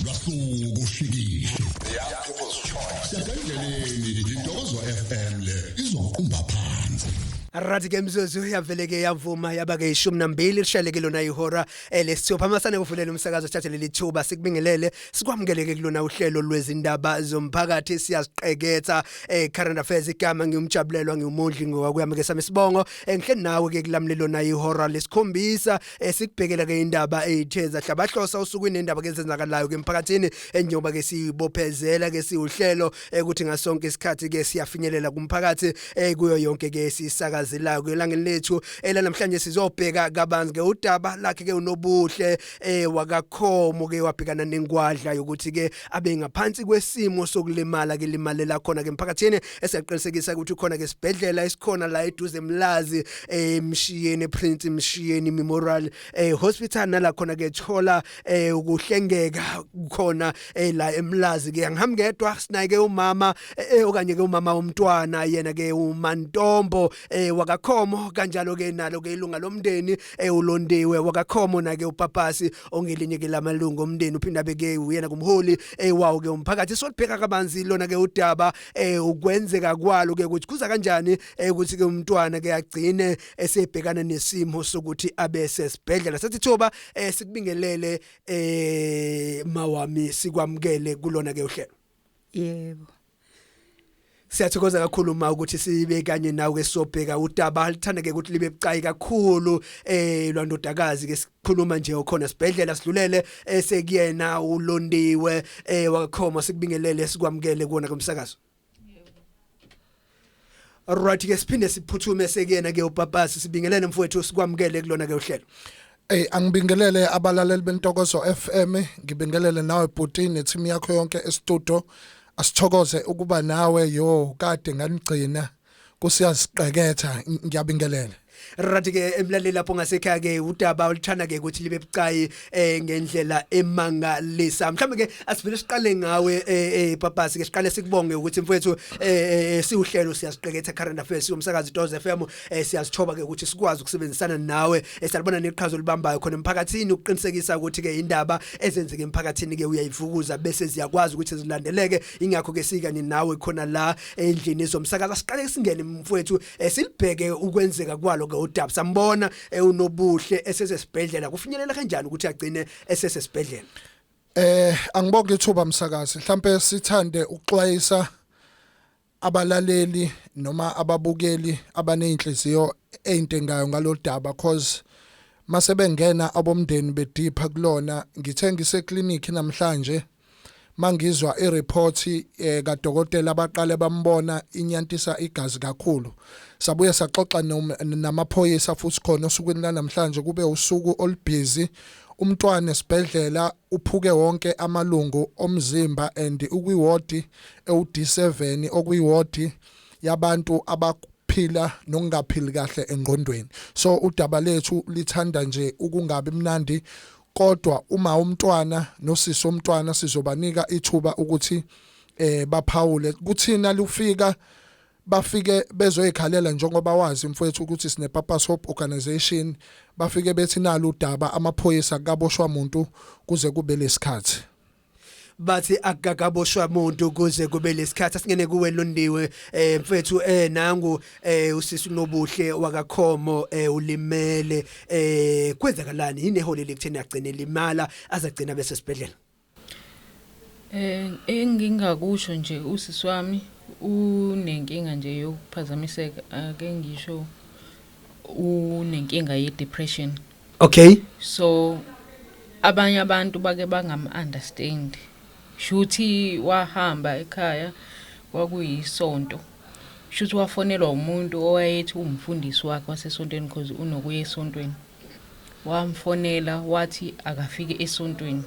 Lwasuku ushikisho. Siyakendleleni intokozo FM le izoqumba phansi. Rathi ke mzuzu yavele ke yavuma yaba ke 12 lishayeleke lona ihora elesithupha. Amasane kuvulela umsakazo, sithathe leli thuba sikubingelele, sikwamukeleke kulona uhlelo lwezindaba zomphakathi Siyaziqeketha, current affairs. Igama ngiyumjabulelwa, ngiwumondli ngokwami ke sami isibongo. Ngihleli nawe ke kulamle lona ihora lesikhombisa, sikubhekela ke indaba ezithe zahlabahlosa usukwini, indaba ke ezenzakalayo ke emphakathini, njengoba ke sibophezela ke siuhlelo ukuthi ngasonke isikhathi ke siyafinyelela kumphakathi kuyo yonke ke sisakazelayo. Elangeni lethu elanamhlanje sizobheka kabanzi ke udaba lakhe ke uNobuhle wakaKhomo ke wabhekana nengwadla yokuthi ke abe ngaphansi kwesimo sokulimala ke, limalela khona ke emphakathini. Esiyaqinisekisa ukuthi ukhona ke sibhedlela esikhona la eduze eMlazi, eMshiyeni, Prince Mshiyeni Memorial Hospital, nala khona ke thola ukuhlengeka khona la eMlazi ke. Angihambi ngedwa, sinayike umama okanye ke umama womntwana, yena ke uMantombo wakaKhomo, kanjalo ke nalo ke ilunga lomndeni, uLondiwe wakaKhomo, nake uPapasi ongelinye ke lamalungu omndeni, uphinda beke uyena kumholi wawo ke umphakathi. Solibheka kabanzi lona ke udaba, ukwenzeka kwalo ke, ukuthi kuza kanjani ukuthi ke umntwana ke agcine esebhekana nesimo sokuthi abe sesibhedlela. Sathi thuba sikubingelele, mawami, sikwamukele kulona ke uhlelo. Yebo. Siyathokoza kakhulu ma ukuthi sibe kanye nawe ke sobheka udaba lithanda ke ukuthi libe bucayi kakhulu lwandodakazi ke sikhuluma nje okhona sibhedlela. Sidlulele esekuyena uLondiwe wakaKhoma, sikubingelele, sikwamukele kuona kumsakazo. Right ke, siphinde siphuthume sekuyena ke uPapasi, sibingelele mfowethu, sikwamukele kulona ke uhlelo. Ey, angibingelele abalaleli bentokozo FM, ngibingelele nawe bhuti neteam yakho yonke e-studio. Asithokoze ukuba nawe yo, kade nganigcina kuSiyaziqeketha, ngiyabingelela. Right ke, emlaleli lapho ngasekhaya ke udaba oluthanda ke ukuthi libe bucayi ngendlela emangalisa. Mhlawumbe ke asivele siqale ngawe, Papasi ke, siqale sikubonge ukuthi mfowethu, siuhlelo Siyasiqeketha current affairs yomsakazo Doze FM, siyazithoba ke ukuthi sikwazi ukusebenzisana nawe. Salibona neqhaza olibambayo khona emphakathini ukuqinisekisa ukuthi ke indaba ezenzeke emphakathini ke uyayivukuza bese ziyakwazi ukuthi zilandeleke. Ingakho ke sikanye nawe khona la endlini zomsakazo. Asiqale singene mfowethu, silibheke ukwenzeka kwalo ke udaba. Sambona uNobuhle esesesibhedlela, kufinyelela kanjani ukuthi agcine esesesibhedlela? Angibonge ithuba msakazi. Mhlambe sithande ukuxwayisa abalaleli noma ababukeli abanezinhliziyo ezintengayo ngalodaba, cause mase bengena abomndeni bedipha kulona. Ngithe ngise clinic namhlanje mangizwa ireport kadokotela abaqale bambona, inyantisa igazi kakhulu. Sabuye saxoxa namaphoyisa futhi khona osukwini lanamhlanje, kube usuku olubhizi. Umntwana esibhedlela uphuke wonke amalungu omzimba and ukwiwodi ewu-D7, okuyiwodi yabantu abaphila nokungaphili kahle engqondweni. So udaba lethu lithanda nje ukungabi mnandi, kodwa uma umntwana nosisi omntwana sizobanika ithuba ukuthi baphawule kuthina lufika bafike bezoyikhalela, njengoba wazi mfowethu ukuthi sine Papa's Hope Organization. Bafike bethi nalo udaba, amaphoyisa, kaboshwa umuntu kuze kube lesikhathi. Bathi akakaboshwa umuntu kuze kube lesikhathi. Asingene kuwe Londiwe, mfethu, nangu usisi uNobuhle wakaKhomo ulimele, kwenzakalani? Yini eholele ekutheni agcine limala azagcina bese sibhedlela? Engingakusho nje, usisi wami unenkinga nje yokuphazamiseka, ake ngisho unenkinga ye-depression. So abanye abantu bake bangam-understand. Shuthi wahamba ekhaya, kwakuyisonto. Shuthi wafonelwa umuntu owayethi umfundisi wakhe wasesontweni, because unokuya esontweni. Wamfonela wathi akafike esontweni,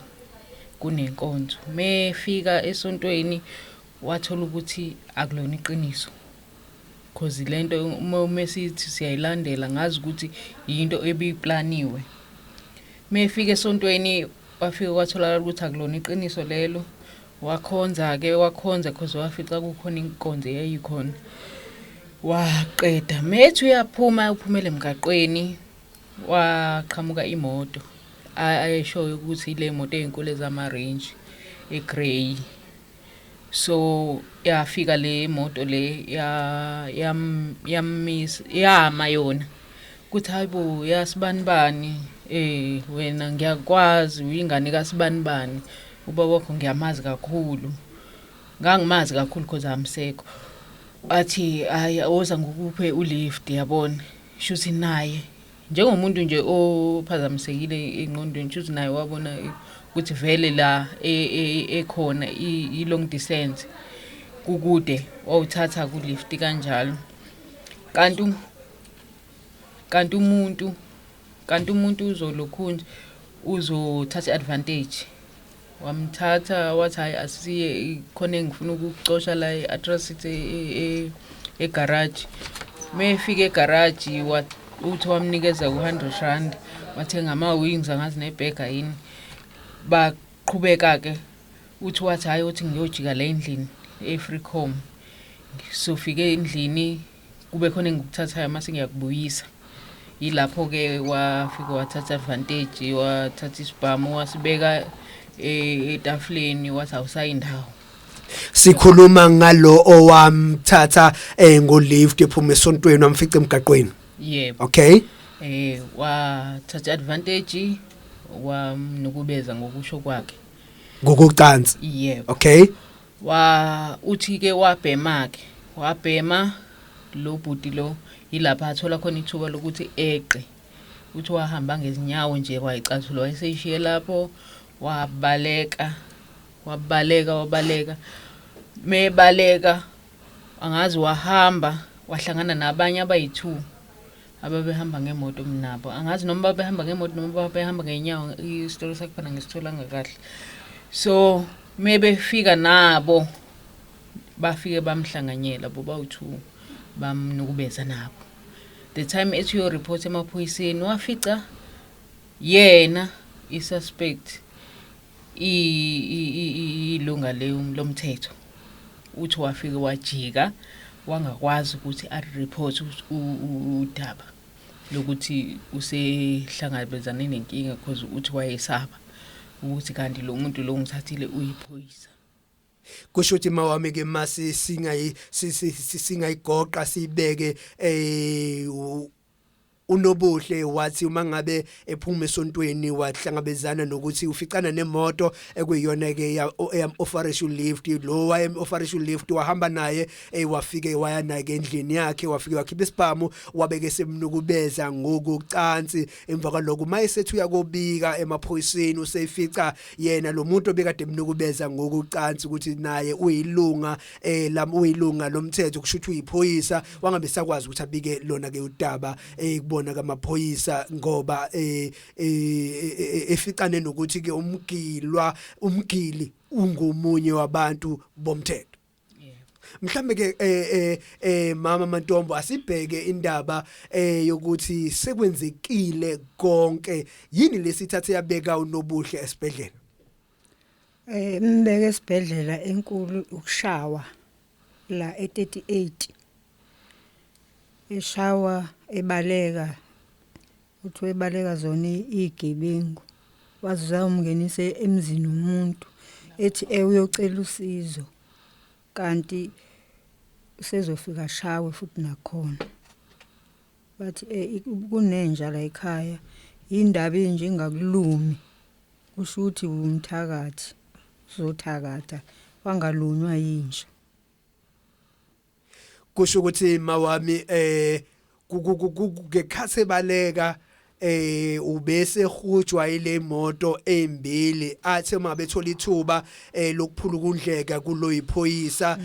kunenkonzo. Mefika esontweni wathola ukuthi akulona iqiniso. Cause lento uma mesithi siyayilandela, ngazi ukuthi yinto ebiplaniwe. Mefika esontweni wafika kwatholakala ukuthi akulona iqiniso lelo. Wakhonza ke, wakhonza cause wafica kukhona inkonzo eyayikhona. Waqeda methi uyaphuma, uphumele emgaqweni, waqhamuka imoto ayeshoyo ukuthi ile moto ezinkulu ezama range. egrey. So yafika le moto le ya yam yammisa, yama yona kuthi hayibo yasibanibani, wena ngiyakwazi, uyingane kaSibanibani, ubaba wakho ngiyamazi kakhulu, ngangimazi kakhulu because amsekho. Athi hayi, woza ngikuphe ulift, yabona. Shuthi naye njengomuntu nje ophazamisekile engqondweni, shuthi naye wabona ukuthi vele la ekhona i-long distance kukude, wawuthatha ku-lift kanjalo. Kanti umuntu uzolokhu nje uzothatha i-advantage. Wamthatha wathi hayi, asiye khona, engifuna ukukucosha la e-atrocity egarage. Mefika egaraji, uthi wamnikeza u-R100, wathenga ama-wings, angazi nebhega yini. Baqhubeka-ke, uthi wathi hhayi, uthi ngiyojika la endlini e-Freecom, sofike endlini kube khona engikuthathayo mase ngiyakubuyisa. Yilapho-ke wafika wathatha advantage, wathatha isibhamu wasibeka etafuleni, wathi awusayindawo. Sikhuluma ngalo owamthatha ngolift ephuma esontweni, wamfica emgaqweni? Yebo. Okay. Wathatha advantage, wamnukubeza ngokusho kwakhe. Ngokucansi? Yebo. Okay. Wa uthi ke wabhema ke, wabhema lo bhuti lo, yilapha athola khona ithuba lokuthi eqe. Uthi wahamba ngezinyawo nje, wayicathulo wayeseyishiye lapho, wabaleka, wabaleka, wabaleka. Mebaleka, angazi wahamba wahlangana nabanye abayi-2 ababehamba ngemoto nabo, angazi noma babehamba ngemoto noma babehamba ngenyawo, isitori sakhona ngisitholanga kahle. So mebefika nabo, bafike bamhlanganyela bobawu-2, bamnukubeza nabo. The time ethi uyoreport emaphoyiseni, wafica yena i-suspect ilunga lomthetho. Uthi wafike wajika, wangakwazi ukuthi areport udaba lokuthi usehlangabezane nenkinga, because uthi wayesaba ukuthi kanti lo muntu lo ngithathile uyiphoyisa. Kusho ukuthi mawami ke, masi singayi singayigoqa sibeke, uNobuhle wathi uma ngabe ephuma esontweni wahlangabezana nokuthi uficana nemoto ekuyiyona ke eyam offerisha ulift. Lo wayem offerisha ulift wahamba naye, wafike waya naye endlini yakhe, wafike wakhipha isibhamu, wabeke semnukubeza ngokucansi. Emva kwaloko mayesethi uyakobika emaphoyiseni, useyifica yena lo muntu obekade emnukubeza ngokucansi ukuthi naye uyilunga lam uyilunga lomthetho, kusho ukuthi uyiphoyisa. Wangabe sakwazi ukuthi abike lona ke udaba kubona kamaphoyisa, ngoba eficane nokuthi ke umgilwa, umgili ungomunye wabantu bomthetho. Mhlambe ke mama Mantombo, asibheke indaba yokuthi sekwenzekile konke, yini lesithathe yabeka uNobuhle esibhedlela? Mbeke esibhedlela enkulu ukushawa la e38, eshawa ebaleka, uthi ebaleka zona igebengu, waze wayomngenisa emzini womuntu, ethi uyocela usizo, kanti usezofika ashawe futhi nakhona. Bathi kunenja la ekhaya, indaba enje engakulumi, kusho ukuthi umthakathi, uzothakatha, wangalunywa yinja. Kusho ukuthi mawami, ngekhathi ebaleka ubese hujwa ile moto embili, athe uma bethola ithuba lokuphula ukundleka kuloyiphoyisa,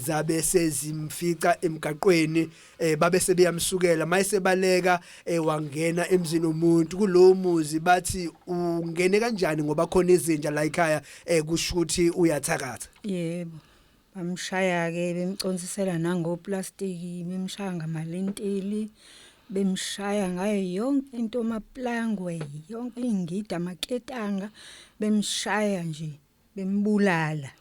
zabe sezimfica emgaqweni, babe sebeyamsukela. Mayesebaleka wangena emzini womuntu. Kulowo muzi bathi ungene kanjani ngoba khona izinja la ekhaya, kusho ukuthi uyathakatha. Yebo, bamshaya ke, bemconsisela nangoplastiki, bemshaya ngamalentili, bemshaya ngayo yonke into, amaplangwe, yonke ingidi, amaketanga, bemshaya nje, bembulala.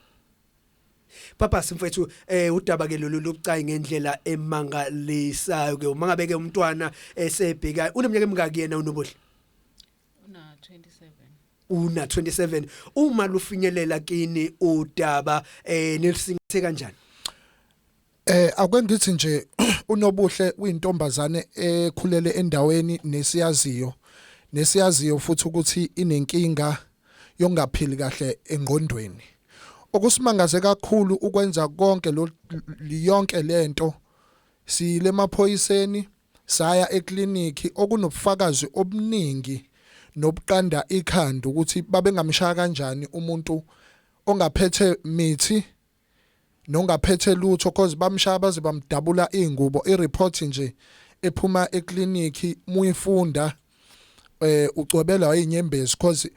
Papa simfethu, udaba ke lolu lobucayi ngendlela emangalisayo ke. Uma ngabe ke umntwana esebheka, uneminyaka emingaki yena uNobuhle? Una 27. Una 27 uma lufinyelela kini udaba nilisingathe kanjani? Ake ngithi nje uNobuhle uyintombazane ekhulele endaweni nesiyaziyo nesiyaziyo futhi ukuthi inenkinga yokungaphili kahle engqondweni. Okusimangaze kakhulu ukwenza konke lo yonke lento siyile emaphoyiseni saya eklinikhi okunobufakazi obuningi nobuqanda ikhanda ukuthi babengamshaya kanjani umuntu ongaphethe mithi nongaphethe lutho, cause bamshaya baze bamdabula ingubo. I-report nje ephuma eklinikhi muyifunda ucwebela inyembezi, cause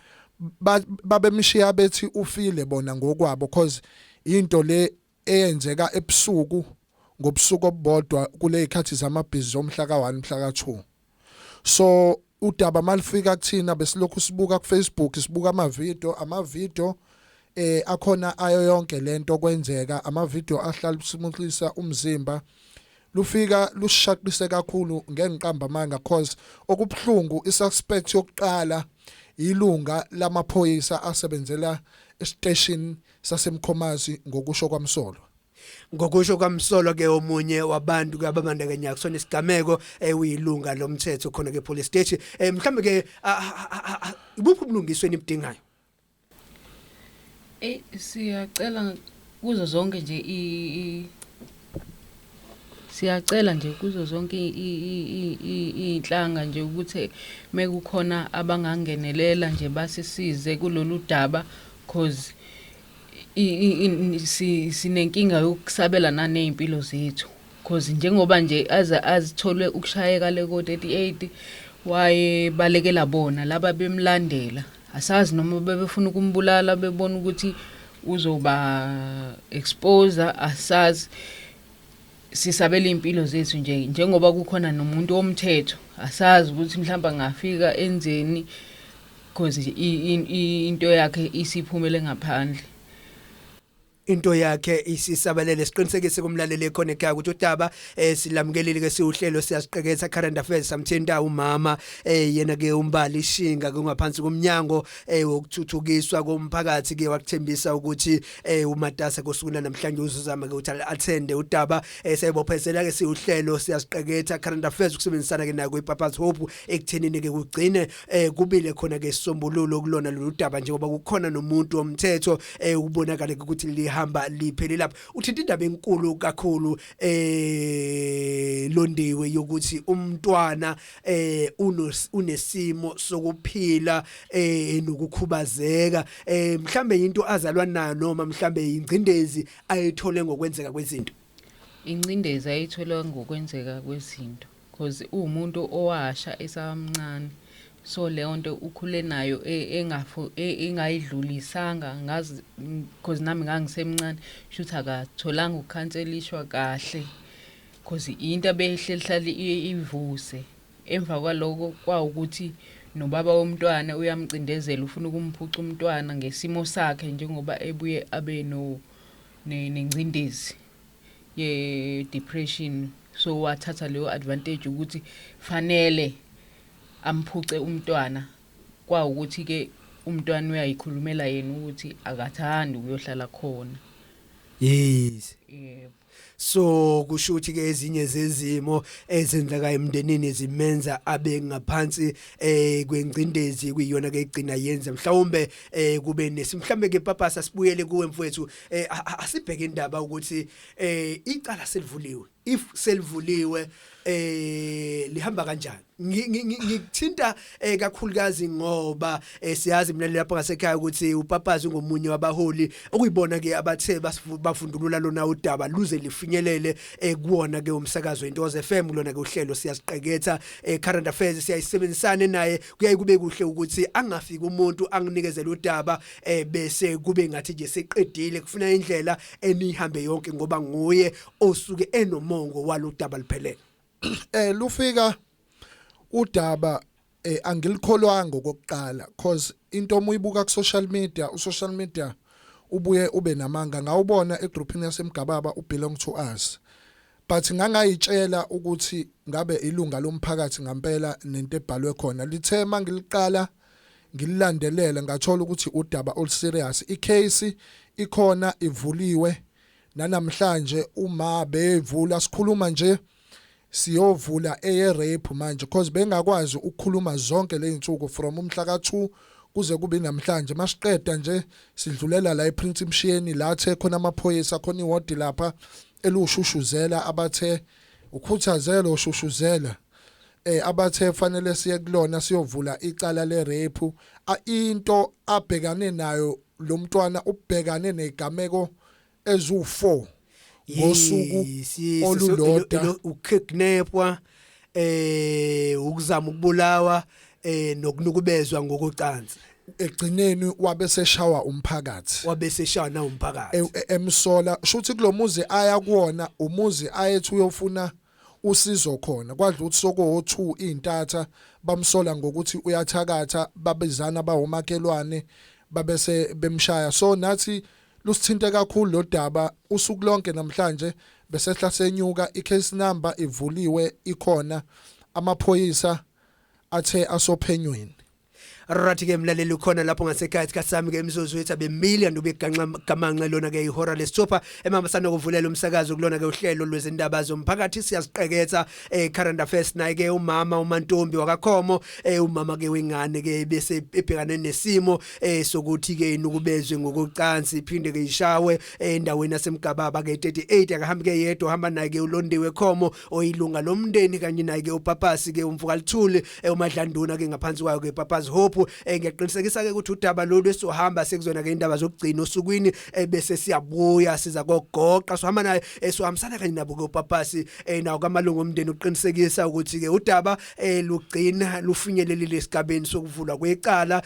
babemshiya bethi ufile bona ngokwabo, cause into le eyenzeka ebusuku ngobusuku obodwa kule ikhathi zamabhizi zomhla ka1 mhla ka2. So udaba malifika kuthina besilokhu sibuka ku Facebook, sibuka ama video akhona ayo yonke lento kwenzeka, ama video ahlala usimuhlisa umzimba. Lufika lushaqise kakhulu, ngengiqamba amanga, cause okubhlungu isuspect yokuqala ilunga lamaphoyisa asebenzela estation saseMkhomazi, ngokusho kwamsolwa. Ngokusho kwamsolwa ke, omunye wabantu ke ababandakanya kusona isigameko uyilunga lomthetho khona ke police station. Mhlambe ke ibuphi ubulungiswa enibudingayo? Siyacela kuzo zonke nje siyacela nje kuzo zonke iy'nhlanga nje ukuthi mekukhona abangangenelela nje basisize kulolu daba, cause sinenkinga yokusabela naney'mpilo zethu, cause njengoba nje aze azitholwe ukushayeka le ko-38 wayebalekela bona laba bemlandela, asazi noma bebefuna ukumbulala, bebona ukuthi uzoba expose, asazi. Sisabela iy'mpilo zethu nje, njengoba kukhona nomuntu womthetho, asazi ukuthi mhlawumbe angafika enzeni, cause into yakhe isiphumele ngaphandle. Into yakhe isisabalele. Siqinisekise kumlaleli khona ekhaya ukuthi udaba silamukelile ke siuhlelo siyasiqeketha current affairs. Samthinta umama yena ke uMbali Shinga kungaphansi komnyango wokuthuthukiswa komphakathi ke, wakuthembisa ukuthi umatasa kosuku namhlanje uzozama ke ukuthi attend udaba. Siyayibophezela ke siuhlelo siyasiqeketha current affairs ukusebenzisana ke nako iPapa's Hope ekuthenini ke kugcine kubile khona ke isombululo kulona lolu daba, njengoba kukhona nomuntu womthetho ubonakala ukuthi lihamba liphele lapha. Uthinta indaba enkulu kakhulu Londiwe yokuthi umntwana unesimo sokuphila nokukhubazeka, mhlambe into azalwa nayo noma mhlambe ingcindezi ayithole ngokwenzeka kwezinto. Incindezi ayithola ngokwenzeka kwezinto, cause uwumuntu owasha esamncane, so leyo nto ukhule nayo engayidlulisanga ngazi, cause nami ngangisemncane, shuthi akatholanga ukukhanselishwa kahle, cause into abehleli hlale ivuse. Emva kwaloko kwawukuthi nobaba womntwana uyamcindezela, ufuna ukumphuca umntwana ngesimo sakhe, njengoba ebuye abe no nengcindezi ye-depression, so wathatha leyo advantage ukuthi fanele amphuce umntwana. Kwawukuthi ke umntwana uyayikhulumela yena ukuthi akathandi ukuyohlala khona. Yebo. So kusho ukuthi ke ezinye zezimo ezenzeka emndenini zimenza abe ngaphansi kwengcindezi, kuyiyona ke igcina yenza mhlawumbe kube nesimhlambe ke. Papasa, sibuyele kuwe mfowethu. Asibheke indaba ukuthi icala selivuliwe. If selivuliwe, lihamba kanjani? Ngikuthinta kakhulukazi ngoba siyazi mina lapha ngasekhaya ukuthi uPapazi ungomunye wabaholi okuyibona ke abathe bafundulula lona udaba luze lifinyelele kuwona ke umsakazo Intokozo FM, kulona ke uhlelo siyasiqeketha current affairs. Siyayisebenzisana naye. Kuyaye kube kuhle ukuthi angafiki umuntu anginikezele udaba bese kube ngathi nje seqedile. Kufuna indlela enihambe yonke, ngoba nguye osuke enomongo waludaba liphelele. Lufika udaba, angilikholwanga okokuqala, cause into uma uyibuka ku social media, u social media ubuye ube namanga. Ngawubona egroupini yasemgababa u belong to us, but ngangayitshela ukuthi ngabe ilunga lomphakathi ngampela nento ebhalwe khona lithe mangiliqala. Ngililandelele ngathola ukuthi udaba oluserious. Icase ikhona ivuliwe nanamhlanje uma bevula sikhuluma nje siyovula eye rape manje because bengakwazi ukukhuluma zonke lezinsuku from umhla ka2 kuze kube namhlanje. Masiqeda nje sidlulela la ePrince Mshiyeni la athe khona amaphoyisa khona iwodi lapha elushushuzela abathe ukhuthazela oshushuzela abathe fanele siye kulona siyovula icala le rape. Into abhekane nayo lo mntwana ubhekane negameko ezu4 ngosuku olulodwa. Ukukidnapwa, ukuzama ukubulawa, nokunukubezwa ngokocansi. Egcineni wabe seshawa umphakathi. Wabe seshawa na umphakathi. Emsola shuthi kulomuzi aya kuwona umuzi ayethu uyofuna usizo khona kwadla ukuthi soko 2 intatha bamsola ngokuthi uyathakatha babizana bawomakhelwane babese bemshaya. So nathi lusithinte kakhulu lo daba usuku lonke namhlanje besehla senyuka. Icase number ivuliwe ikhona, amaphoyisa athe asophenyweni. Right ke mlaleli ukhona lapho ngasekhaya isikhathi sami ke imizuzu yethu abemili ndube ganxa gamanxe lona ke ihora lesithupha emahambisana nokuvulela umsakazo kulona ke uhlelo lwezindaba zomphakathi. Siyaziqeketha current affairs naye ke umama uMantombi wakaKhomo, umama ke wengane ke bese ebhekane nesimo sokuthi ke inukubezwe ngokocansi iphinde ke ishawe endaweni yaseMgababa ke 38. Akahambi ke yedwa, uhamba naye ke uLondiwe Khomo oyilunga lomndeni kanye naye ke uPapasi ke umfukalithuli uMadlanduna ke ngaphansi kwayo ke Papa's Hope. Ngiyaqinisekisa ke ukuthi udaba lolu esizohamba sekuzona ke indaba zokugcina osukwini, bese siyabuya siza kogoqa sohamba naye, sohambisana kanye nabo ke uPapasi, nawo kamalungu omndeni uqinisekisa ukuthi ke udaba lugcina lufinyelelile esigabeni sokuvulwa kwecala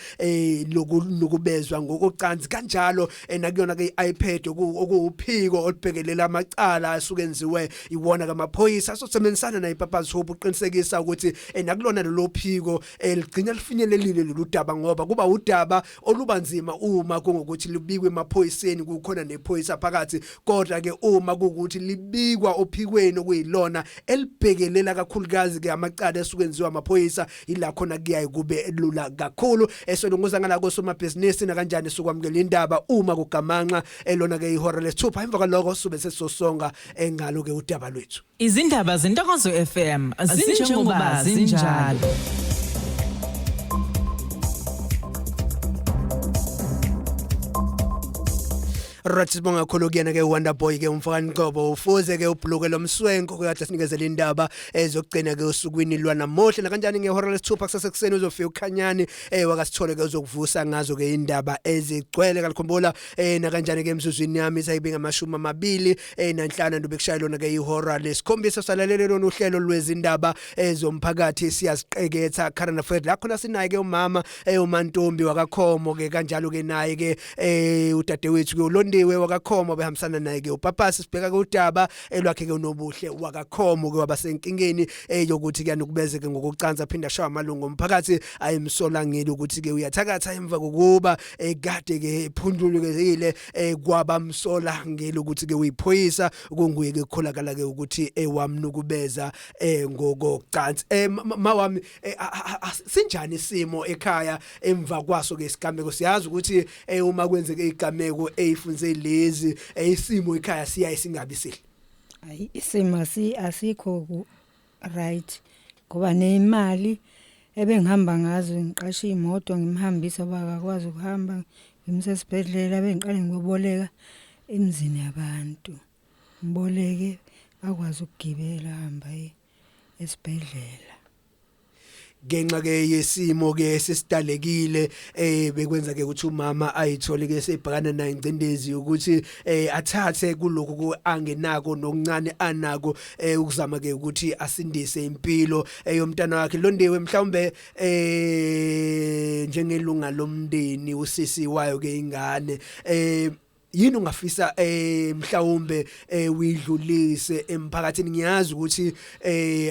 lokunukubezwa ngokocansi kanjalo, nakuyona ke iPad okuwuphiko olubhekelela amacala asuke enziwe iwona kamaphoyisa. Sosebenzisana naye Papa's Hope uqinisekisa ukuthi nakulona lelo phiko ligcina lifinyelelile lolu daba, ngoba kuba udaba olubanzima uma kungukuthi lubikwe emaphoyiseni kukhona nephoyisa phakathi, kodwa ke uma kukuthi libikwa ophikweni okuyilona elibhekelela kakhulukazi ke amacala esuke enziwa amaphoyisa, ila khona kuyaye kube lula kakhulu. Esolunguza ngalako somabhizinisi nakanjani sukwamukela indaba uma kugamanxa elona ke ihora lesithupha. Emva kwaloko sube sesosonga engalo ke udaba lwethu. Izindaba zeNtokozo FM zinjengoba zinjalo. Right, sibonga kakhulu kuyena ke Wonder Boy ke umfana Ngcobo ufuze ke ubhuluke lomswenko kade sinikezele indaba ezokugcina ke osukwini lwanamuhla. Nakanjani ngehora lesithupha kusasa kuseni uzofika uKhanyani wakasithole ke uzokuvusa ngazo ke indaba ezigcwele. Kalikhumbula nakanjani ke emzuzwini yami sayibe ngamashumi amabili nanhlanu ndube kushaya lona ke ihora lesikhombisa. Salalele lona uhlelo lwezindaba ezomphakathi siyaziqeketha current affairs la khona sinaye ke umama uMantombi wakaKhomo ke kanjalo ke naye ke udadewethu ke uLondiwe wakaKhomo behambisana naye ke uPapasi. Sibheka ke udaba elwakhe ke uNobuhle wakaKhomo ke wabasenkingeni yokuthi kuyanukubezeke ngokucansa phinda shawa amalungu omphakathi ayimsola ngile ukuthi ke uyathakatha emva kokuba kade ke ephundulukile kwabamsola ngile ukuthi ke uyiphoyisa kunguye ke kukholakala ke ukuthi wamnukubeza ngokocansi. Mawami, sinjani isimo ekhaya emva kwaso ke isigameko? Siyazi ukuthi uma kwenzeke igameko ezifunze lezi, isimo ekhaya siyaye singabi sihle. Hayi, isimo asikho ku right ngoba nemali ebengihamba ngazo ngiqasha imoto ngimhambisa ngoba akakwazi ukuhamba ngimse esibhedlela, bengiqale ngiyoboleka emzini yabantu, ngiboleke akwazi ukugibela ahamba esibhedlela. Ngenxa ke yesimo ke sesidalekile bekwenza ke ukuthi umama ayithole ke sebhakana nayo ingcindezi ukuthi athathe kuloko angenako nokuncane anako, ukuzama ke ukuthi asindise impilo yomntana wakhe Londiwe. Mhlawumbe njengelunga lomndeni usisi wayo ke ingane, yini ungafisa mhlawumbe uyidlulise emphakathini? Ngiyazi ukuthi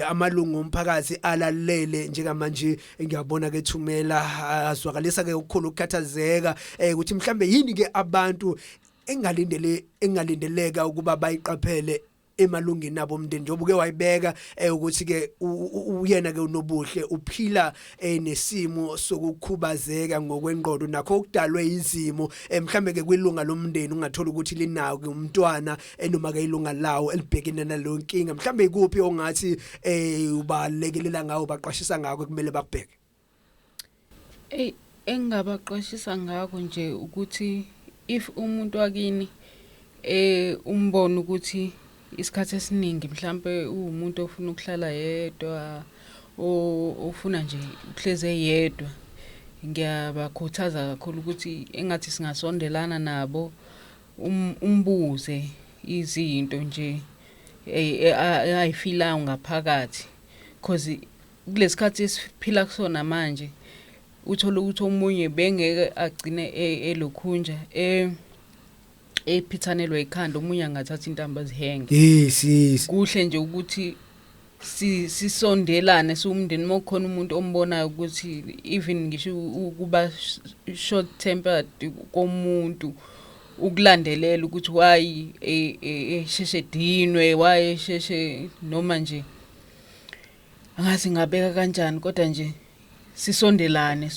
amalungu omphakathi alalele njengamanje, ngiyabona ke thumela azwakalisa ke ukukhulu ukukhathazeka, ukuthi mhlambe yini ke abantu engalindeleka ukuba bayiqaphele. Emalungeni abo omndeni njengoba uke wayibeka ukuthi ke uyena ke unobuhle uphila nesimo sokukhubazeka ngokwengqondo nakho okudalwe izimo mhlambe ke kwilunga lomndeni ungathola ukuthi linawo ke umntwana noma ke ilunga lawo elibhekene naleyo nkinga. Mhlambe ikuphi ongathi ubalekelela ngawo, baqwashisa ngakho kumele bakubheke? Eyi, engingabaqwashisa ngakho nje ukuthi if umuntu wakini umbona ukuthi isikhathi esiningi mhlampe uwumuntu ofuna ukuhlala yedwa, ofuna nje ukuhlezi eyedwa, ngiyabakhuthaza kakhulu ukuthi engathi singasondelana nabo, umbuze izinto nje ayifilayo ngaphakathi, cause kulesikhathi esiphila kusona manje uthola ukuthi omunye bengeke agcine elokhunja ephithanelwe ikhanda, omunye angathatha intambo azihenge. Yes. Kuhle nje ukuthi sisondelane siwumndeni. Uma kukhona umuntu ombonayo ukuthi even ngisho ukuba short tempered komuntu, ukulandelela ukuthi why esheshe dinwe, why esheshe, noma nje angazi ngabeka kanjani, kodwa nje sisondelane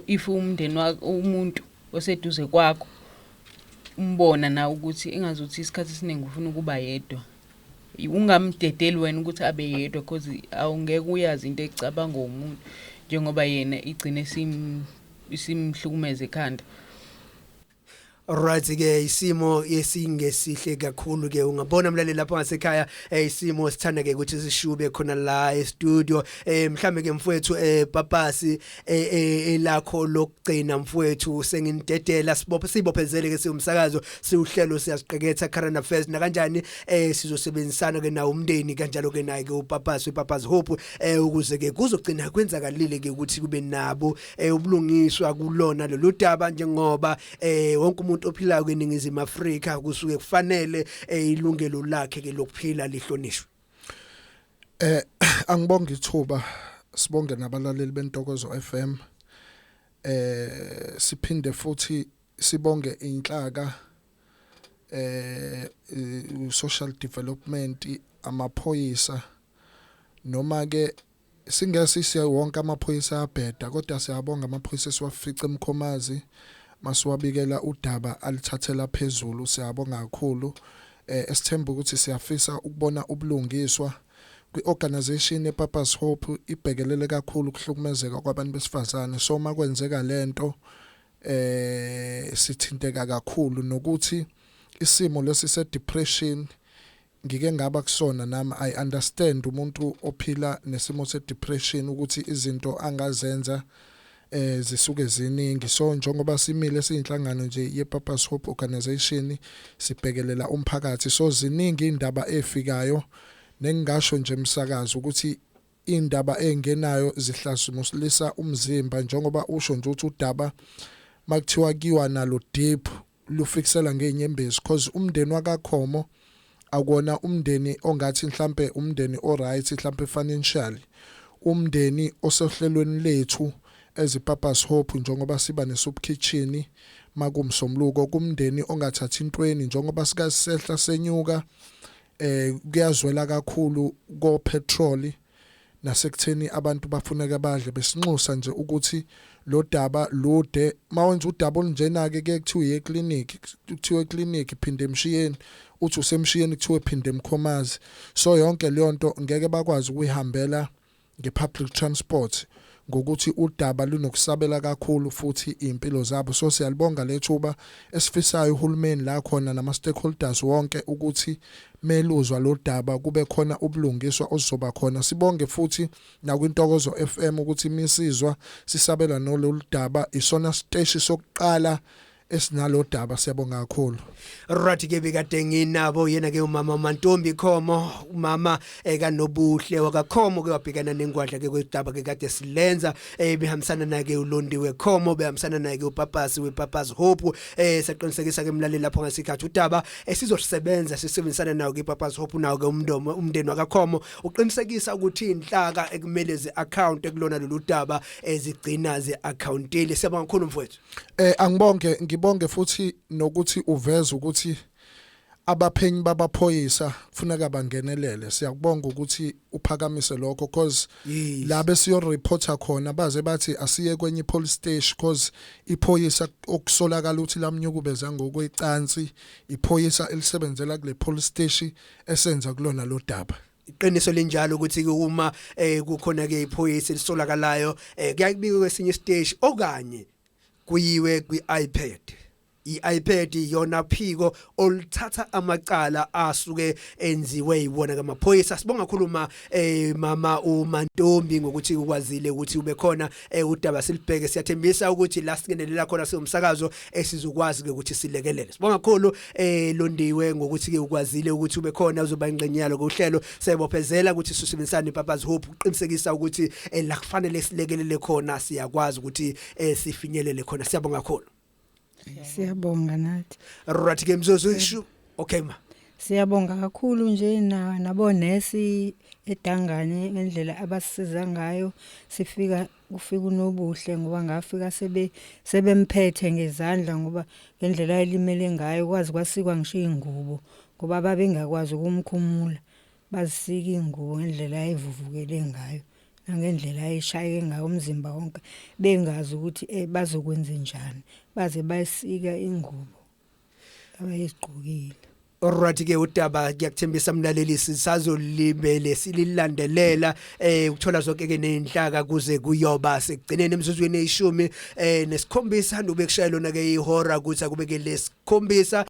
if umndeni wakho, umuntu oseduze kwakho umbona nawe ukuthi engazuthi isikhathi esiningi ufuna ukuba yedwa, ungamdedeli wena ukuthi abe yedwa, because awungeke uyazi into ecabanga umuntu njengoba yena igcine isimhlukumeza ekhanda. Right ke, isimo esingesihle kakhulu ke, ungabona mlaleli lapho ngasekhaya, isimo sithanda ke ukuthi sishube khona la e studio. Mhlambe ke mfowethu, papasi elakho lokugcina mfowethu, senginidedela. Sibophe sibophezele ke siwumsakazo, siuhlelo siyasiqeketha current affairs nakanjani sizosebenzisana ke nawo umndeni, kanjalo ke naye ke upapasi uPapa's Hope, ukuze ke kuzogcina kwenzakalile ke ukuthi kube nabo ubulungiswa kulona lolu daba, njengoba wonke umuntu ophilayo kweningizimu Afrika kusuke kufanele ilungelo lakhe ke lokuphila lihlonishwe. Angibonge ithuba, sibonge nabalaleli bentokozo FM. Siphinde futhi sibonge inhlaka social development, amaphoyisa, noma ke singeke siye wonke amaphoyisa ayabheda, kodwa siyabonga amaphoyisa esiwafica eMkhomazi masiwabikela udaba alithathela phezulu. Siyabonga kakhulu. Esithemba ukuthi siyafisa ukubona ubulungiswa kwi-organization yePapa's Hope ibhekelele kakhulu ukuhlukumezeka kwabantu besifazane. So makwenzeka lento sithinteka kakhulu, nokuthi isimo lesi se depression ngike ngaba kusona nami. I understand umuntu ophila nesimo se depression ukuthi izinto angazenza zisuke ziningi. So njengoba simile siyinhlangano nje yePapa's Hope Organization, sibhekelela umphakathi, so ziningi indaba efikayo. Nengingasho nje umsakazi ukuthi indaba engenayo zihlasimulisa umzimba, njengoba usho nje ukuthi udaba makuthiwa kiwa nalo deep lufikisela ngezinyembezi, cause umndeni wakaKhomo akona umndeni ongathi mhlambe umndeni oright mhlambe financially, umndeni osohlelweni lethu as iPapa's Hope, njengoba siba nesoup kitchen makumsomluko, kumndeni ongathathi intweni, njengoba sikasehla senyuka kuyazwela kakhulu ko petrol nasekutheni abantu bafuneka badle. Besinxusa nje ukuthi lo daba lude. Mawenza udaba olunjena ke, kuye kuthiwe uye eclinic, kuthiwe eclinic phinde emshiyeni, uthi usemshiyeni kuthiwe phinde eMkhomazi. So yonke leyo nto ngeke bakwazi ukuyihambela ngepublic transport, ngokuthi udaba lunokusabela kakhulu futhi impilo zabo. So siyalibonga lethuba. Esifisayo uhulumeni la khona nama stakeholders wonke ukuthi meluzwa lo daba kube khona ubulungiswa ozoba khona. Sibonge futhi nakwintokozo FM ukuthi imisizwa sisabela nololu daba, isona siteshi sokuqala esinalo daba. Siyabonga kakhulu. Right ke, bekade nginabo yena ke umama Mantombi Khomo, umama ekaNobuhle wakaKhomo ke, wabhekana nengwadla ke kwedaba ke kade silenza, behambisana naye ke uLondiwe Khomo, behambisana naye ke uPapasi wePapa's Hope. Saqinisekisa ke umlaleli lapho ngasikhathi udaba esizosebenza sisebenzisana nawo ke Papa's Hope, nawo ke umndomo umndeni wakaKhomo, uqinisekisa ukuthi inhlaka ekumele zi account ekulona lolu daba ezigcina ze accountile. Siyabonga kakhulu mfowethu. Angibonge, ngibonge futhi nokuthi uveze ukuthi Abaphenyi babaphoyisa kufuneka bangenelele. Siyakubonga ukuthi uphakamise lokho, cause la besiyo reporter khona baze bathi asiye kwenye police station, cause iphoyisa okusolakala ukuthi lamnyukubeza ngokwecansi iphoyisa elisebenzela kule police station esenza kulona lo daba. Iqiniso linjalo ukuthi uma kukhona ke iphoyisa elisolakalayo, kuyabikwa kwesinye isiteshi okanye kuyiwe kwi-IPID. I-IPID iyona phiko oluthatha amacala asuke enziwe yibona kamaphoyisa. Sibonga kakhulu mama uMantombi ngokuthi ukwazile ukuthi ube khona, udaba silibheke. Siyathembisa ukuthi la singenelela khona siwumsakazo esizokwazi ke ukuthi silekelele. Sibonga kakhulu Londiwe ngokuthi ke ukwazile ukuthi ube khona, uzoba ingxenye yalo kuhlelo. Siyabophezela ukuthi sisebenzisane nePapa's Hope ukuqinisekisa ukuthi la kufanele silekelele khona siyakwazi ukuthi sifinyelele khona. Siyabonga kakhulu. Siyabonga nathi. Right ke, mzuzu ishu, okay ma. Siyabonga kakhulu nje na nabonesi eDangane ngendlela abasisiza ngayo. Sifika kufika uNobuhle, ngoba ngafika sebemphethe ngezandla, ngoba ngendlela ayelimele ngayo kwazi kwasikwa ngisho ingubo, ngoba babengakwazi ukumkhumula. Bazisika ingubo ngendlela ayivuvukele ngayo nangendlela ayishayeke ngayo umzimba wonke, bengazi ukuthi bazokwenza njani, baze bayisika ingubo abayigqokile. Alright ke, udaba ngiyakuthembisa mlaleli sisazolibele sililandelela ukuthola zonke ke nezinhlaka kuze kuyoba sekugcineni. Emzuzwini eyishumi 7 nube kushaya lona ke ihora ukuthi akubeke lesikhombisa.